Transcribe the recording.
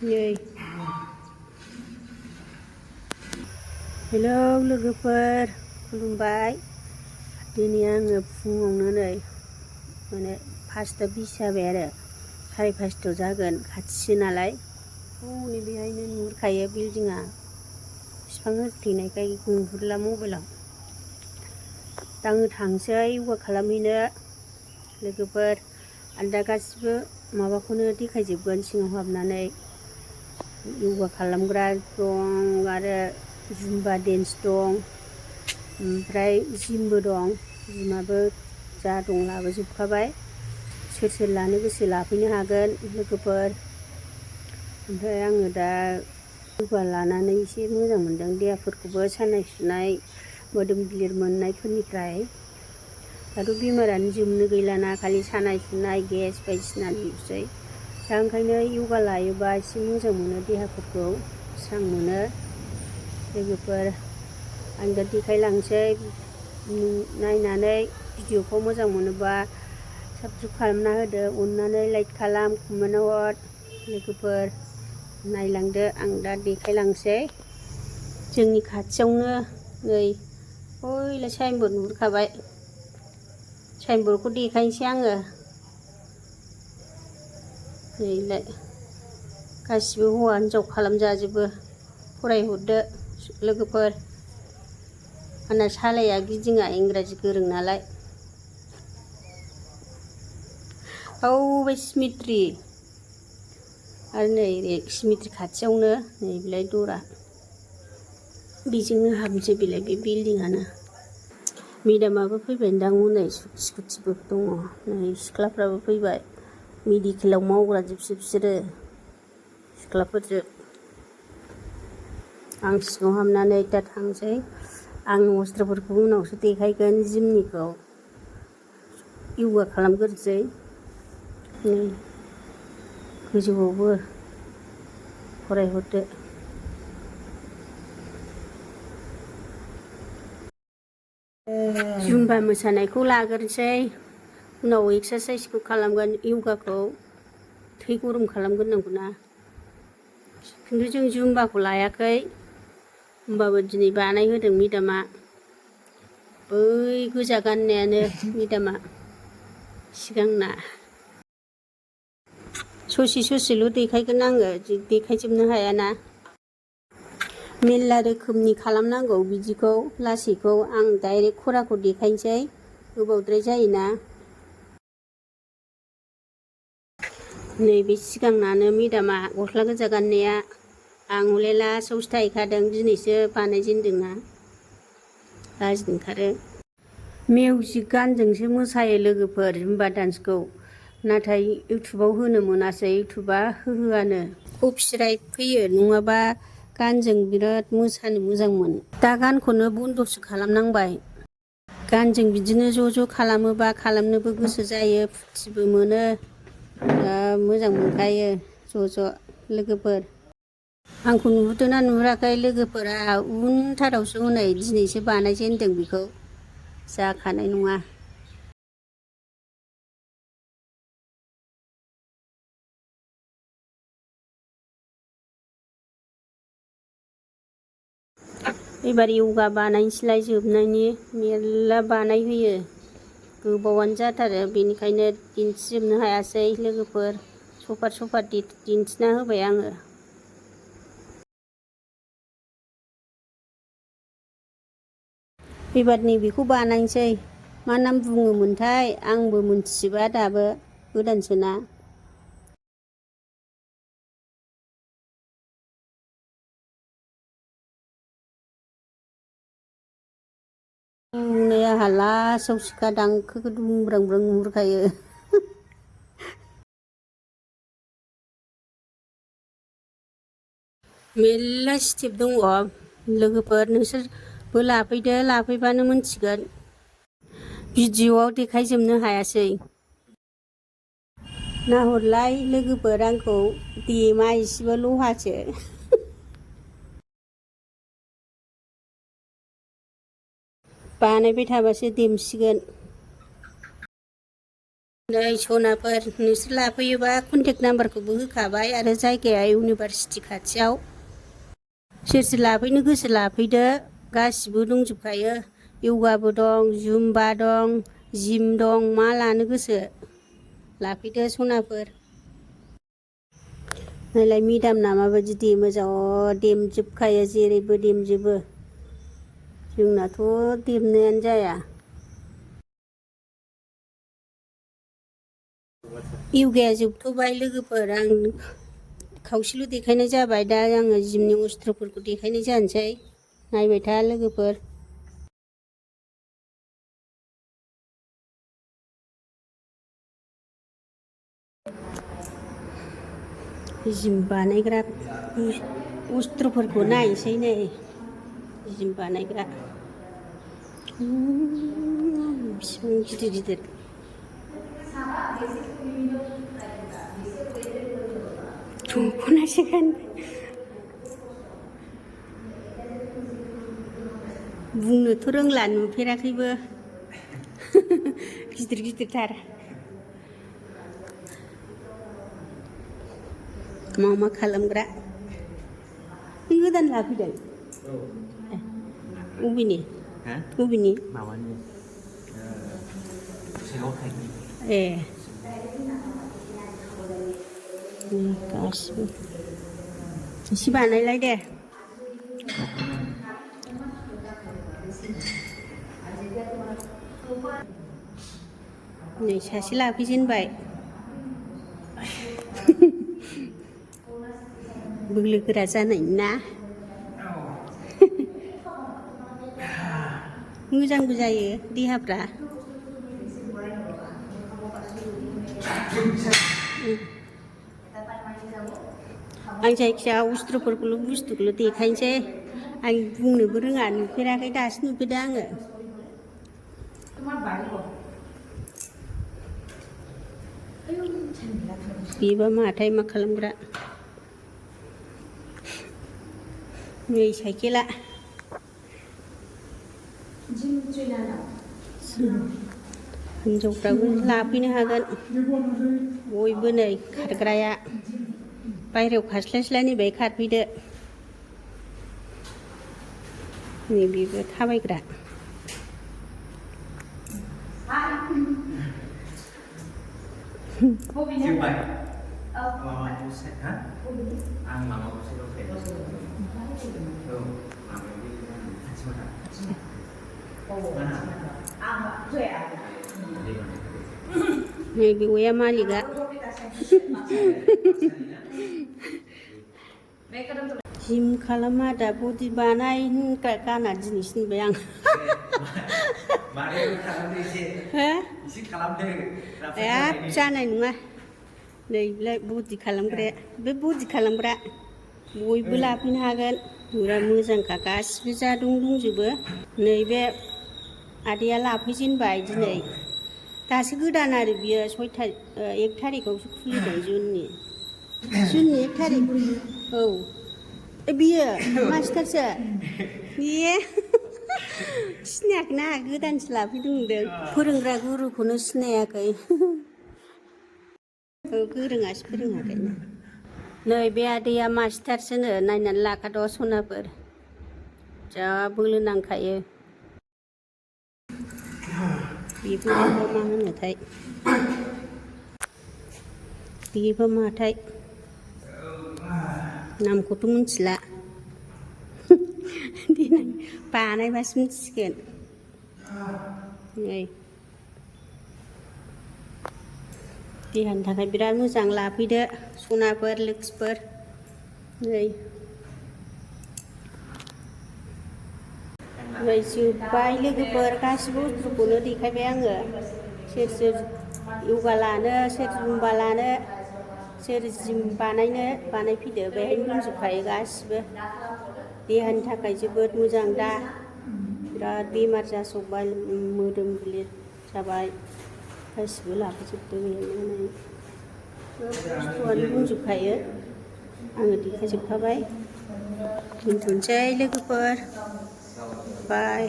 Yay. Hello लोगोफोर खुलुमबाय दिनै आङो फुङावनो नै माने 5:20 जाबाय आरो 5:30 जागोन खाथिसो नालाय हनै बेहायनो नुहुरखायो बिल्डिंआ बिफां होथेनायखाय नुहुरला मबाइलाव दा आङो थांसै योगा खालामहैनो लोगोफोर आं दा गासिबो माबाखौनो देखायजोबगोन सिङाव हाबनानै योगा खालामग्रा दं आरो जुम्बा डेन्स दं ओमफ्राय जिमबो दं जिमाबो जा दं लाबोजोबखाबाय सोर सोर लानो गोसो लाफैनो हागोन लोगोफोर ओमफ्राय आङो दा योगा लानानै एसे मोजां मोनदों देहाफोरखौबो सानाय सुनाय मोदोम गिलिर मोननायफोरनिफ्राय दाथ' बेमारानो जोबनो गैलाना खालि सानाय सुनाय गेस बायदिसिनानिसै दा ओंखायनो योगा लायोबा एसे मोजां मोनो देहाफोरखौ स्रां मोनो लोगोफोर आं दा देखायलांसै नायनानै भिडिअखौ मोजां मोनोबा साबस्क्राइब खालामना होदो अननानै लाइक खालाम कमेन्टआव हर लोगोफोर नायलांदो आं दा देखायलांसै जोंनि खाथियावनो नै हयले साइनबोर्ड नुहुरखाबाय साइनबोर्डखौ देखायनोसै आङो नैलाय गासिबो हौवा हिन्जाव खालामजाजोबो फरायहरदो लोगोफोर आंना सालाया गिदिङा इंराजि गोरों नालाय बै सिमिट्रि आरो नै सिमिट्रि खाथियावनो नै बिलाय दरा बेजोंनो हाबनोसै बिलाय बे बिल्डिंआनो मेदामाबो फैबायदां हनै स्कुटिबो दङ नै सिख्लाफ्राबो फैबाय मेडिकेलाव मावग्राजोबसो बिसोरो सिख्लाफोरजों आं सिङाव हाबनानै दा थांसै आं अस्त्रफोरखौ उनावसो देखायगोन जिमनिखौ योगा खालामग्रोसै नै गोजौआवबो फरायहरदो जुम्बा मोसानायखौ लाग्रोसै उनाव एक्सारसाइसखौ खालामगोन योगाखौ थै गरम खालामग्रोनांगौना खिन्थु जों जुम्बाखौ लायाखै होमबाबो दिनै बानायहोदों मेदामा बै गोजा गाननायानो मेदामा सिगांना ससे ससेल' देखायगोन आङो देखायजोबनो हायाना मेरला रोखोमनि खालामनांगौ बिदिखौ लासैखौ आं डाइरेक्ट खराखौ देखायनोसै गोबावद्राय जायोना नैबे सिगांनानो मेदामा गस्ला गोजा गाननाया आं हले लास्टआवसो थाहैखादों दिनैसो बानायजेनदोंना लाजिनो ओंखारो मिउजिक गानजोंसो मोसायो लोगोफोर जुम्बा डान्सखौ नाथाय इउटुबाव होनो मोनासै इउटुबा होहोआनो कपिराइट फैयो नङाबा गानजों बिराद मोसानो मोजांमोन दा गानखौनो बन्दसो खालामनांबाय गानजों बिदिनो ज' खालामोबा खालामनोबो गोसो जायो फुर्तिबो मोनो मोजां मोनखायो ज' लोगोफोर आंखौ नुहुरदोंना नुहुराखै लोगोफोरा उनथारावसो हनै दिनैसो बानायजेनदों बेखौ जाखानाय नङा एबार योगा बानायनोसैलाय जोबनायनि मेरला बानायहोयो गोबावानो जाथारो बेनिखायनो दिन्थिजोबनो हायासै लोगोफोर सफा दिन्थिना होबाय आङो एबार नैबेखौ बानायनोसै मा नाम बुङोमोनथाय आंबो मिन्थिजोबा दाबो गोदानसोना नै आंहा लास्टआव सिखा दांखोखौ दुंब्रां नुहुरखायो मेरला स्टेप दङ लोगोफोर नोंसोरबो लाफैदो लाफैबानो मोनथिगोन भिडिअआव देखायजोबनो हायासै नाहरलाय लोगोफोर आंखौ देमा एसेबो लहासो बानायबाय थाबासो देमसिगोन नै सनाफोर नोंसोर लाफैयोबा कन्टेक्ट नाम्बारखौबो होखाबाय आरो जायगाया इउनिभारसिटि खाथियाव सोर सोर लाफैनो गोसो लाफैदो गासिबो दंजोबखायो यगाबो दं जुम्बा दं जिम दं मा लानो गोसो लाफैदो सनाफोर नायलाय मेदामना माबायदि देमो जा देमजोबखायो जेरैबो देमजोबो जोंनाथ' देमनायानो जाया यगाया जोबथ'बाय लोगोफोर आं खावसेल' देखायनाय जाबाय दा आङो जिमनि अस्त्रफोरखौ देखायनाय जानोसै नायबाय था लोगोफोर जिम बानायग्रा अस्त्रफोरखौ नायनोसै नै जिम बानायग्रा बिसिबां गिदिर गिदिर दख'नासो गानबाय बुंनोथ' रोंला नुफेराखैबो गिदिर गिदिरथार मा मा खालामग्रा गोदान लाफैदों अबेनि अबेनि ए गासिबो एसे बानायलाय दे नै सासे लाफैजेनबाय बोलो गोरा जानायनि ना मोजांबो जायो देहाफ्रा आं जायखिया अस्त्रफोरखौल' बुस्थुखौल' देखायनोसै आं बुंनोबो रोङा नुफेराखै दासो नुफेरदों आङो बेबा माथाय मा खालामग्रा नै साइकेला हिनजावफ्राबो लाफैनो हागोन बयबो नै खारग्राया बायहेरायाव खारस्लायस्लाय नैबे खारफैदो नै बेबो थाबायग्रा नै बेवया मालिका जिम खालामा दा बडि बानाय होनग्रा गाना दिनैसो नुबाय आं हाब जानाय नङा नै बडि खालामग्राया बे बडि खालामग्रा बयबो लाफैनो हागोन बिराद मोजांखा गासिबो जा दंजोबो नैबे आदैया लाफैजेनबाय दिनै दासो गोदान आरो बियो 1 थारिखआवसो खुलिदों जुननि 1 थारिख औ बियो मास्टारसो बियो सिनायाखैना गोदानसो लाफैदों होनदों फोरोंग्रा गुरुखौनो सिनायाखै गोरोङासो फोरोङाखै नै बे आदैया मास्टारसोनो नायनानै लाखाद' सनाफोर जा बोलो नांखायो बेबो मा होनोथाय बेबो माथाय नामखौथ' मिथिला देनां बानायबासो मिथिसिगोन नै देहानि थाखाय बिराद मोजां लाफैदो सनाफोर लोक्षिफोर नै जोब्बाय लोगोफोर गासिबो बुस्थुखौनो देखायबाय आङो सोर सोर यगा लानो सोर जुम्बा लानो सोर जिम बानायफैदो बेहायनो दंजोबखायो गासिबो देहानि थाखाय जोबोद मोजां दा बिराद बेमार जासावबाय मोदोम गिलिर जाबाय गासिबो लाफैजोबदों बेहायनो बुस्थुआनो दंजोबखायो आङो देखायजोबखाबाय दोनथ'नोसै लोगोफोर बाय